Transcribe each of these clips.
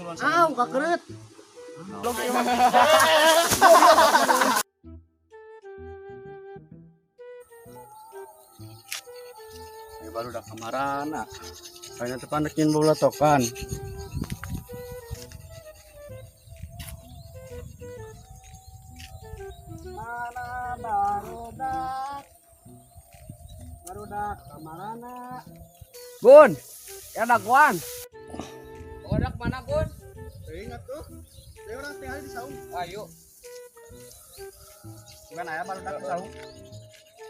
ngiluan. Ah, kakereut. Blog ieu mah. Ini baru udah kamarana. Kayaknya teh pandekin bolatokan. Mana barudak? Barudak kamarana. Gun, ya daguan. Barudak mana, Gun? Ingat tuh. Saya orang tinggal di saung. Ayo. Bukan aya barudak di saung.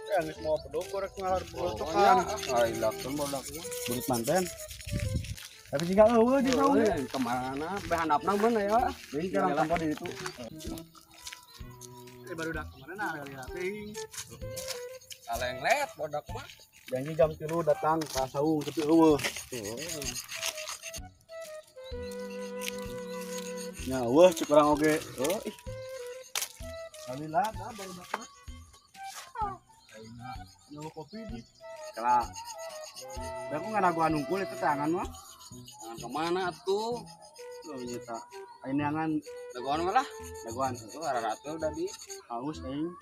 Ya geus mau bedog rek ngalar bolatokan. Ngalilakeun barudak. Burit manten. Tapi jika eueuh di saung. Kemana? Be handapna mana ya? Ini kan tampo di itu. Barudak kemana nah teuing. Kalenglet barudak mah. Janji jam 3 datang ke saung tapi eueuh. Nya eueuh cek urang oge. Oh ih. Alhamdulillah, dah barudak mah. Ayeuna nyawa kopi di. Kala. Da aku ngadaguan unggul itu tangan mah. Tangan kemana atuh? Oh iya ta. Aing neangan Dagoan mah lah. dagoan. Itu arah-arah udah di. Haus aing.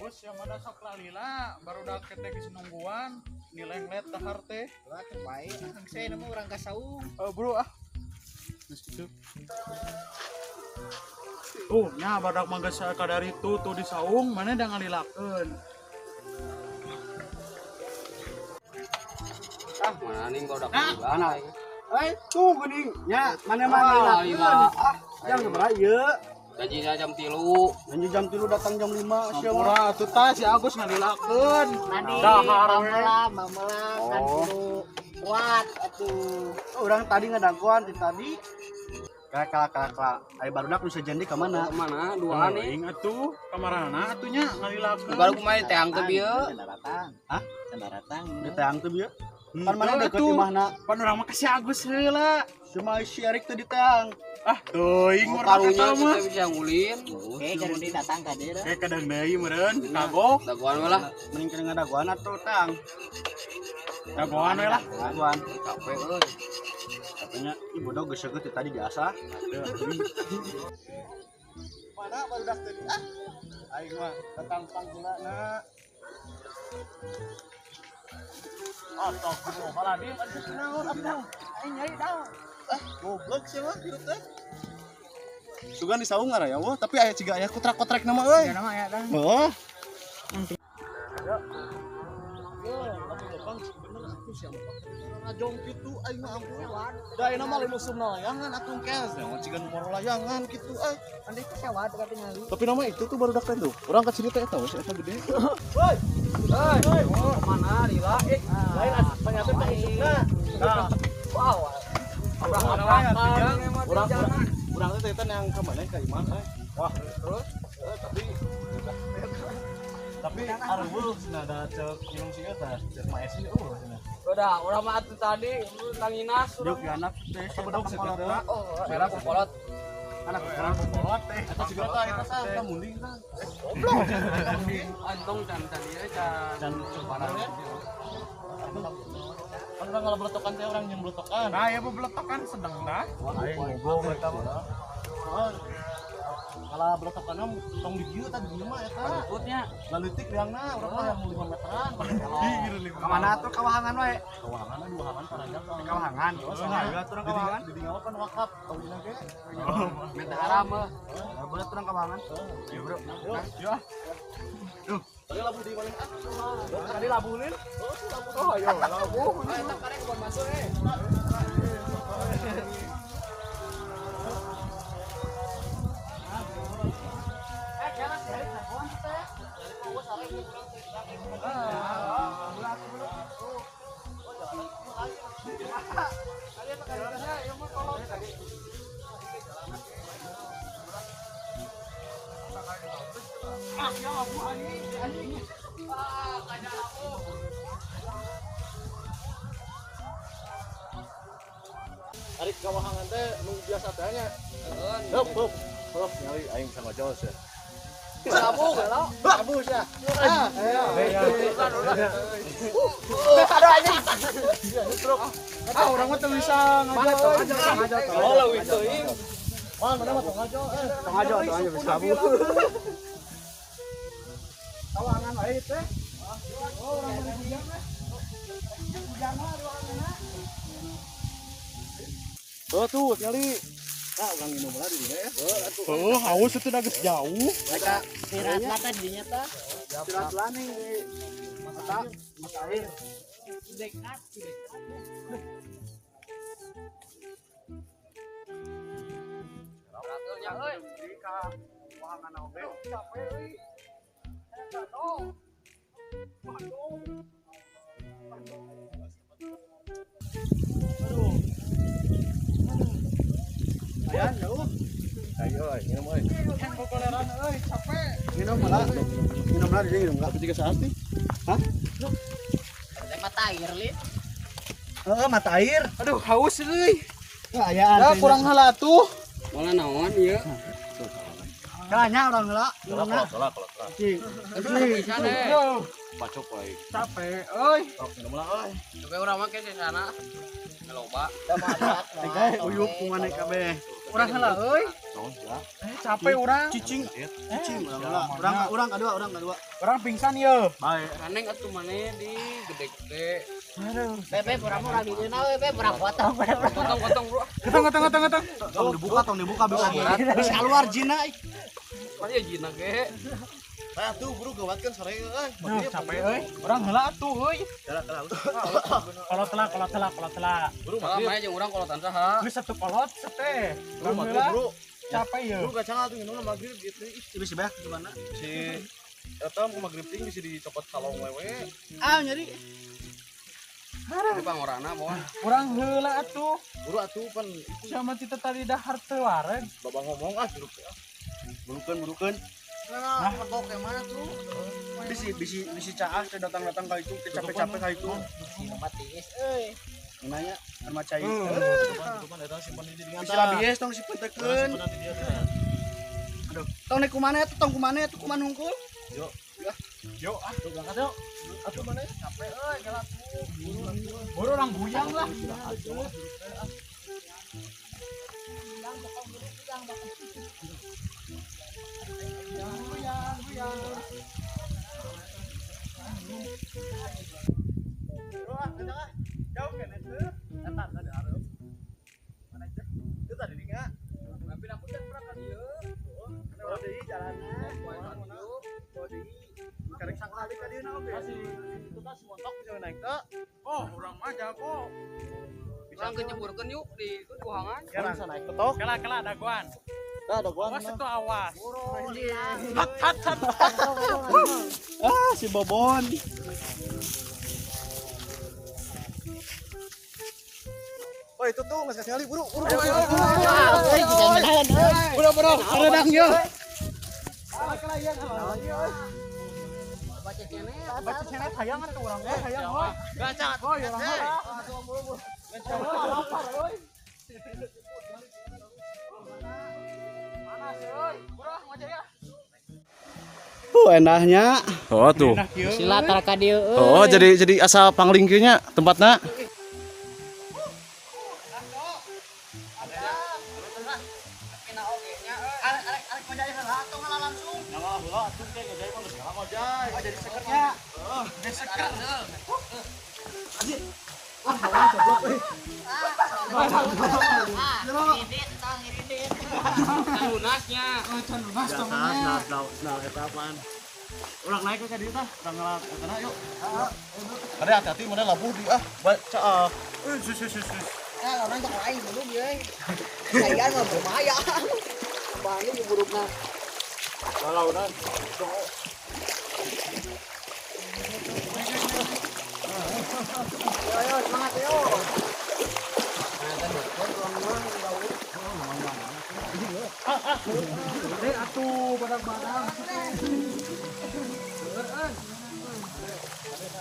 Bos yang ada sok lalila barudak ketek geus nungguan nilenglet dahar teh. Lah bae hangse na mah urang ka saung. Oh bro ah. Geus kitu. Tuh nya barudak mah geus kadar itu tuh di saung mana da ngalilakeun. Ah, mana nih barudak mana? Eh, tuh geuning. Nya, mana mah ngalilakeun. Ah, jam sabaraha ieu? Janjinya jam 3. Janji jam 3 datang jam 5 sia mah. Hampura atuh tah si Agus ngalilakeun. Tadi Dahar we. mamela kan kudu kuat atuh. Oh, urang tadi ngadagoan ti tadi. Kala kala kala kala. Ai barudak nu sejen di ka mana? Kemana? Duaan nih. Aing atuh kamarana atuh nya ngalilakeun. Baru kumaha teang teh bieu. Kendaratan. Hah? Kendaratan. Di teang teh bieu. Pan mana deket Atuh. imahna? Pan urang mah ka si Agus heula. Cuma si Erik teh di teang. Ah, teuing Mau meureun karunya eta mah. kita bisa ngulin. Oke, kadang deui datang ka dieu. Kayak kadang deui meureun kagok. Dagoan we lah. Mending keur ngadagoan atuh teang. Dagoan we lah. Dagoan. Capek euy. Katanya ih bodoh geus seugeut ti tadi biasa. Mana barudak tadi? Ah. Aing mah datang panggilanna. Astagfirullahaladzim, aduh kunaon atuh. Aing nyari daun. Ah, goblok sih mah hirup teh. Sugan di saung araya wah, tapi aya ciga aya kotrak-kotrek nama euy. Nama aya dah. Heeh. Yo, tapi lobang bener atuh sia mah rajong kitu aing mah ampun. Da ayeuna mah lain usumna layangan atuh kes. Naon ciga nu moro layangan kitu euy. Andai teh sawat katingali. Tapi nama itu tuh barudak teh tuh. Urang ka sini teh eta we si eta gede. Woi. Hei, kemana lila? Eh, Lain ternyata teh isukna. Nah, wow. urang urang teh eta yang ka mana ka imah eh. Wah, terus tapi areueuh cenah da ceuk minum sih eta ceuk maesi eueuh cenah. Udah, urang mah atuh tadi tanginas Juk di anak teh Eta bedog sih eta. Oh, era kukolot. Anak urang Kolot teh. Eta sigana tah eta sah eta munding tah. Goblok. Antong can can ieu can. Can coba Kan urang ngalabletokan teh urang yang bletokan. Nah, ya bebletokan sedang dah. Aing goblok eta mah. Kalau bletokanna tong di dieu tadi dieu mah eta. Ikutnya. Laleutik liangna urang mah yang 5 meteran. Ka mana atuh kawahangan we? Kawahangan dua hangan panjang. Kawahangan. Ayo atuh urang kawahangan. Di dinya kan wakaf tawina ge. Minta haram mah. Boleh atuh urang kawahangan. Yo bro. Yo. Tadi labu di mana? Tadi labunin. Oh ayo labu. Eta karek kebon masuk eh. Tarik kawahangan teh nu biasa teh nya. Hup hup. Hup nyali aing bisa ngojol sih. Sabu kalau. Sabu sia. Ada aja. Ah, urang mah teu bisa ngajo. Oh, leuwih teuing. Mana mana mah tong ngajo. Tong ngajo, tong ngajo bisa sabu. Tawangan wae teh. Oh, urang mah bujang mah. Bujang mah ruanganna. Oh tuh, kali. Ah, urang minum lah di dieu ya. Oh, haus itu dah geus jauh. Mereka Istirahat lah teh dinya teh. istirahat lah nih di mata mata air. Dekat. Ratunya euy. Di ka wahangan oge. Capek euy. Ayan, jauh. Ayo, minum euy. Kan kokoleran euy, capek. Minum lah. Minum lah di minum lah. Tapi tiga saat nih. Hah? Teh mata air li. Heeh, mata air. Aduh, haus euy. Wah, ayaan. Ya kurang heula tuh. Moal naon ieu? Kalanya urang heula. Kolot, kolot, kolot. Cing. Pisan eh. Bacok euy. Capek euy. Sok minum lah euy. Oke urang mah ke sana. Loba. Eh, uyup kumane kabeh. Urang heula euy. Naon sia? Capek urang. Cicing. Cicing urang heula. Urang urang kadua, urang kadua. Urang pingsan ye. Bae. Raneng atuh maneh di gede-gede. Aduh. Bebe urang mah urang di dieuna we, Beb, urang potong urang. Potong-potong bro. Ketong ketong ketong ketong. Tong dibuka bisa. Bisa keluar jina ih. Mah ya jina ge. Nah, tuh buru gawatkeun sore euy. Duh, capek euy. Urang heula atuh euy. Jalan jalan. Kolot lah, kolot lah, kolot lah. Buru Salah maghrib. mah jeung urang kolotan saha. Geus satu kolot sete. Buru Urang maghrib, heula. buru. Capek ye. Buru kacang atuh minumna maghrib gitu. Ih, Bisa banyak gimana? si eta ku maghrib ting bisa dicopot kalong wewe. Ah, nyeri. Di pangorana boh. Urang heula atuh. Buru atuh pan itu Sama kita tadi dahar teu wareg. babang ngomong ah jeruk ya. Burukeun, burukeun. Nah, ketok yang mana tuh? Bisi bisi bisi caah teh datang-datang ka itu, capek-capek ka itu. Mah tiis euy. Nanya kan cai. Tutupan eta simpan di dinya. Bisi rabies tong sipentekeun. Aduh, tong naik kumana atuh, tong kumana atuh, kuman hungkul. Yo. Yo ah, Tuh berangkat yuk. Atuh mana? capek euy heula tuh. Buru urang buyang lah. Buyang, buyang. Buru ah, kencang ah. Jauh kan itu? Eta tadi areup. Mana itu? Itu tadi dinya. Tapi aku teh pernah ka dieu. Oh, deui jalanna. Oh, deui. Karek sakali ka dieu na oge. Masih itu tah si montok bisa naik teh. Oh, urang mah jago. Urang keceburkeun yuk di itu buhangan. Ya bisa naik ketok. Kela kela dagoan. Tah dagoan. Awas itu awas. Hat hat hat. Ah, si Bobon. Oh, itu tuh nggak sekali buru. Buru. Euy, jika ngeunaheun euy. Bro, bro, karedang yo. Baca ceneh. Baca ceneh hayang atuh urang mah hayang euy. Gacat. Oh, urang mah. Lapar euy. Panas euy. Buru ngojek ya. Endahnya. Oh tuh. Sila tara ka dieu euy. Oh, jadi asal pangling kieu nya tempatna. Arek ngojay heula atau ngalah langsung? Ngalah heula atuh teh ngojay mah geus ngalah ngojay. Oh, jadi sekernya. Jadi seker. Anjir. Wah, hawa goblok euy. Ngirit tong ngirit. Kan lunasnya. Oh, can lunas tong. Nah, nah, nah, eta apaan? Urang naik ke dieu tah, urang ngalah etana yuk. Ada hati-hati mana labuh di ah, baca ah. Sus sus sus. Ah, orang tong lain dulu euy. Saya mah bermaya. Bani burukna. Lalaunan. Ayo, semangat yo. Eh atuh barang-barang.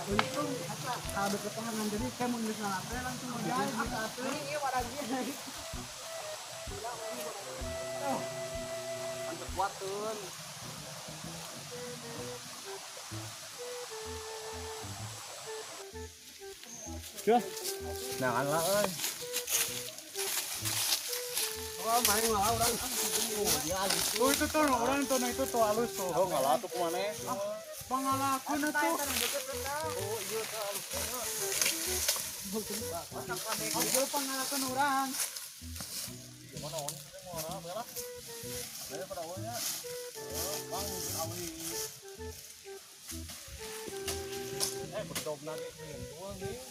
Untung ada ketahanan jadi kayak mun geus ngalape langsung ngojay bisa atuh. Ini waragnya. Mantep kuatun. Chưa. Nah, kan lah euy. Oh, main lah urang. Oh, itu tuh orang tuh itu tuh halus tuh. Oh, ngalah tuh kumaneh. Pangalakeun atuh. Oh, iya tah halus. Oh, pangalakeun urang. Gimana on? Muara belah. Dari pada awalnya. Bang awi. Bedog lagi tuang nih.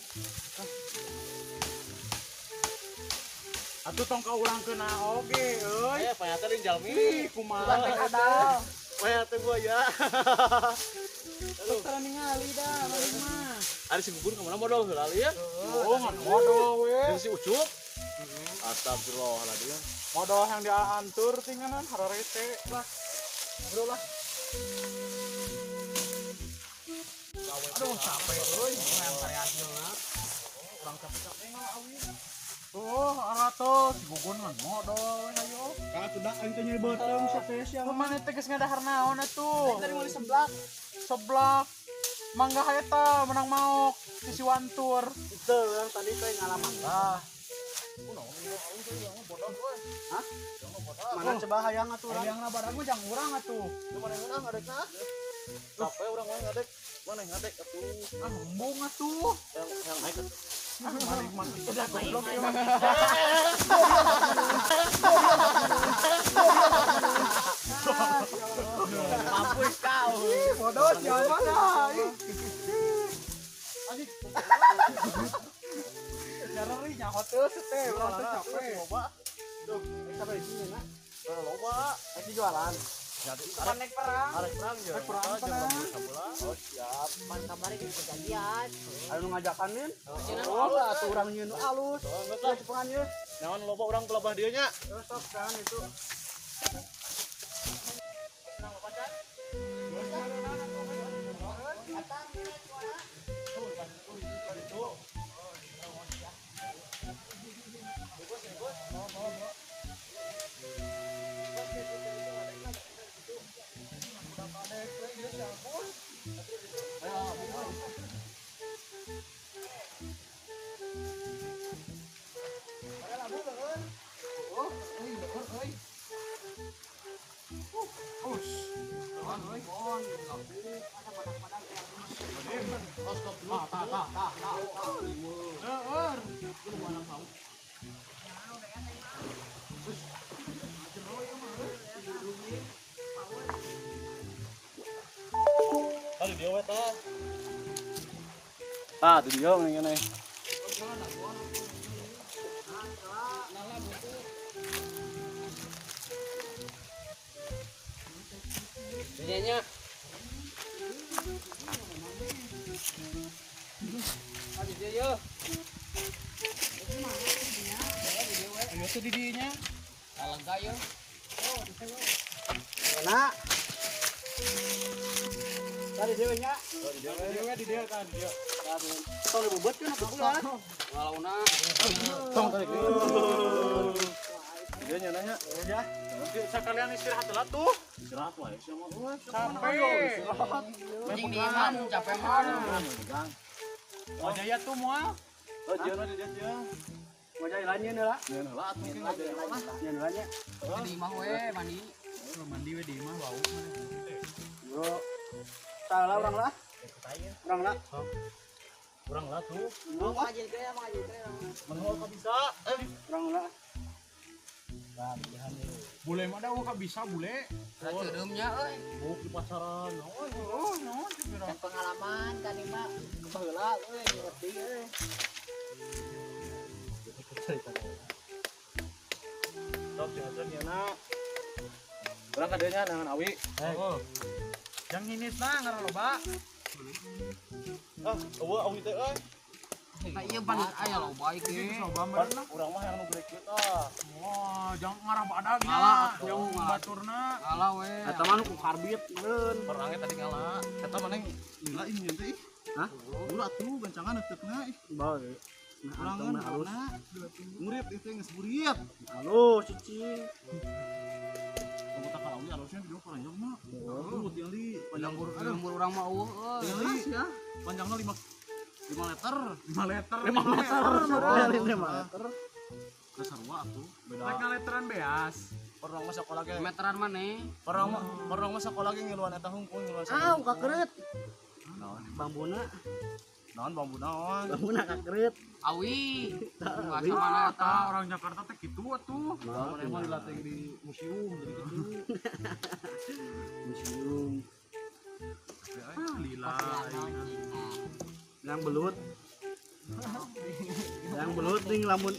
Atuh tong kaulangkeun oge euy. Payah teh jalmi. Ih, kumaha teh kadal. Payah teh gua ya. Aduh, tara ningali dah balik mah. Ari si Gugun ka mana modal heula ya? Oh, ngan modal we. Jeung si Ucup. Astagfirullahaladzim. Modal yang diantur tinganan hararete lah. Bro lah. Aduh, capek euy, yang cari hasilna. Urang capek-capek mah awi. Tuh, arato si Gugun mah modal we hayo. Ka atuh dak aing teh nyeri beuteung sia teh sia. Kumaha teh geus ngadahar naon atuh? Tadi meuli seblak. Seblak. Mangga eta menang maok si Siwantur. Itu urang tadi teh ngalaman lah. Kunaon ieu awi teh yang bodoh we. Hah? Mana coba hayang atuh urang. Hayang barang mah jang urang atuh. Lu mana ngeunah ngadekna? Capek urang mah ngadek. Mana ngadek atuh? Ah, embung atuh. Yang naik atuh. Ah, mana mah udah goblok ieu mah. Mampus kau. Ih, bodoh siapa dah. Anjing. Nyareri nyaho teu teh, urang teh capek. Loba. Duh, eta di sini na. Loba, rek jualan. Bukan naik perang. Arek perang ya. Arek perang Oh, siap. Pan kamari geus kejadian. Anu nu ngajakan nin? Oh, atuh urang nyieun alus. Geus cepengan ieu. Naon loba urang pelabah dieu nya. Terus sok kan itu. Tadi dia we tah. Tah, di dia ngene. Dinya. Adi dia yo. Ayo tuh di dinya. Alang kayo. Nah. Tadi dewe nya. Dewe di dia kan dia. Tong dibubet kan atuh bulan. Ngalauna. Tong tadi. Dia nya nanya. Ya. Sekalian istirahat lah tuh. Istirahat wae sia mah. Capek. Anjing di imam capek mah. Oh jaya tuh moal. Oh jeung dia dia. Mau jadi lanyeun heula. Nyeun heula atuh mungkin ngajaya mah. Nyeun heula nya. Di imah we mandi. Mandi we di imah bau. Bro. Salah urang lah. Urang lah. Urang lah tuh. Mau ngajin teh, mau ngajin teh. Menol ka bisa. Urang lah. Bule mah da ka bisa bule. Raceudeuh nya euy. Buk di pasaran. Oh, naon teh Kan pengalaman kan ieu mah baheula euy ngerti euy. Sok dihajar nya. Urang ka dieu nya nangan awi. Oh. Yang hinis lah ngarah loba. Ah, eueuh awi teh euy. Nah, ieu pan aya loba ieu. Loba meureun lah. Urang mah yang nu brek kieu tah. Wah, jangan ngarah badagnya. Ngalah Yang baturna. Ngalah we. Eta mah nu ku karbit meureun. Perangnya tadi ngalah. Eta maneh lila ih nyeun teh ih. Hah? Ulah atuh gancangan euteukna ih. Bae. Nah, Urangan anteng halus. Murid itu geus buriat. Halus cicing. Kamu tak kalau alusnya video paranjang mah. Tuh tinggali Lembur urang mah eueuh euy. Ya. Panjangna 5 meter. 5 meter. 5 meter. 5 meter. Geus sarua atuh. Beda. Rek ngaleteran beas. Perang mah sakola ge. Meteran maneh. Perang mah sakola ge ngiluan eta hungkul ngiluan. Ah, kakereut. Naon? Bambuna. Naon bambu naon? Bambuna kakereut. Awi. Bahasa mana Eta orang Jakarta teh kitu atuh. Nah, mana emang dilatih di museum jadi gitu. Museum. Ah, lila. Yang belut. Yang belut ning lamun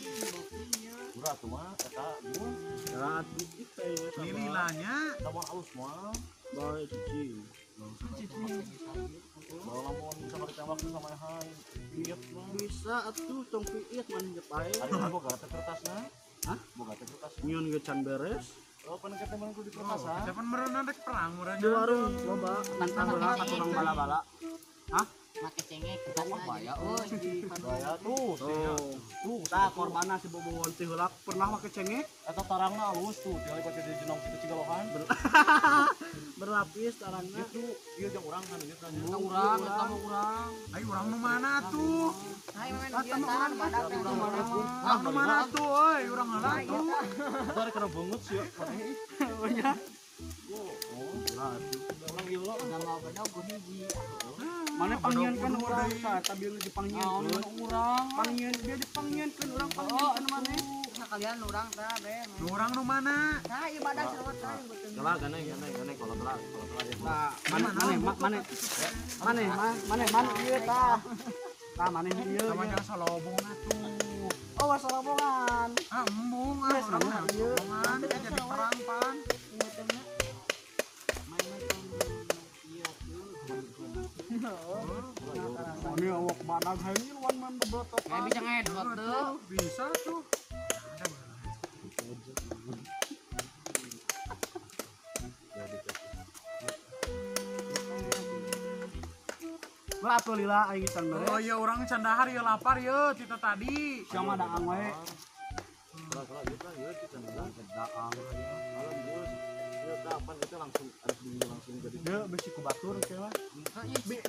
Murah tuh mah eta gua. Ya atuh Ini lilanya. Sama halus mah. Bae cicing. Bawa lamun bisa ditembak tuh sama ehan. Piet mah. Bisa atuh tong piit maneh ge pae. Ari mah boga teh kertasna. Hah? Boga teh kertasna. Nyieun ge can beres. Oh, pan kita mah kudu di kertasan. Siapa meureunan rek perang meureun. Di warung loba nantang heula ka tukang bala-bala. Hah? Make cengek kertasna. Bahaya euy. Gaya tuh. Tuh. Tuh, Tah korbanna si Bobowon teh heula pernah make cengek eta tarangna halus tuh, tinggal pake di jenong kitu cigalohan. berlapis tarangna. Gitu, ieu jeung urang kan ieu kan. Eta urang, eta mah urang. Ayo urang nu mana tuh? Hai main ieu tah badak Urang mana? Urang nu mana tuh euy, urang heula tuh. Eta rek kana beungeut sih maneh ih. Nya. Oh, Lah atuh. urang ieu lah. Udah mau bedog gue hiji. Mana pangieunkeun urang tah eta bieu Naon dipangieunkeun. nu urang? Pangieun dia dipangieunkeun urang pangieunkeun maneh. Nah kalian urang tah be. Nu urang nu mana? Nah ieu badak sarua tah yang beuteung. Kala gane gane gane kalau telah ya. Tah maneh maneh maneh maneh maneh maneh ieu tah. Tah maneh ieu. Sama jangan salobong atuh. Oh, salobongan. Ah, embung ah urang mah salobongan jadi perang pan. Ini awak badag hayang wan man bebrotokan. Kayak bisa ngedot tuh. Bisa tuh. Lah atuh lila aing can beres. Oh iya urang can dahar ya lapar ya tita tadi. Sia mah daang wae. Kala kala ieu tah ieu can daang. Malam geus. Ieu tah pan itu langsung harus di langsung jadi. Deeu bisi ku batur teh mah.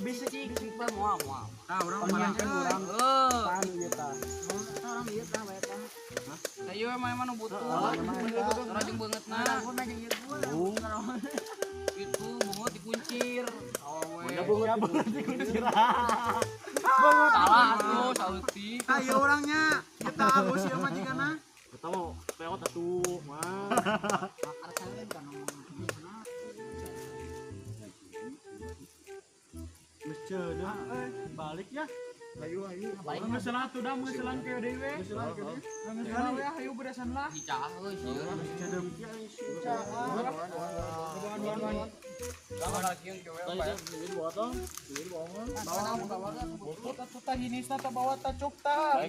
Bisi bisi teh moal moal. Tah urang mana Pangieunkeun urang. Heuh. Tah ieu tah. Orang ieu tah bae tah. Tah ieu mah emang nu butuh. Urang jeung beungeutna. Gua mah jeung ieu gua. Itu beungeut dikuncir. Awewe. Sia beungeut dikuncir. Salah atuh saeutik. Tah ieu urangnya. Kita abus ieu mah jigana. Eta mah peot atuh mah. Geus ceunah euy, balik ya. Ayo ayo. Urang geus lah atuh dah geus selang ke deui we. Geus selang we ayo beresan lah. Dicah euy sieun. Ceudeuh kieu aing si caah. Ini bawa tong, ini bawa mah. Butut atuh tah hinisna tah bawa tah cuk tah.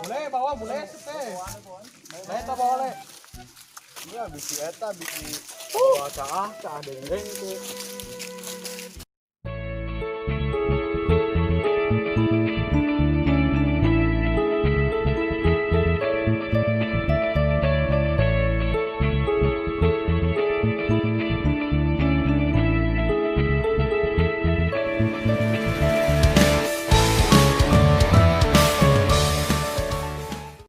Bule bawa bule teh. Le tah bawa le. Iya bisi eta bisi bawa caah caah dengdeng tuh.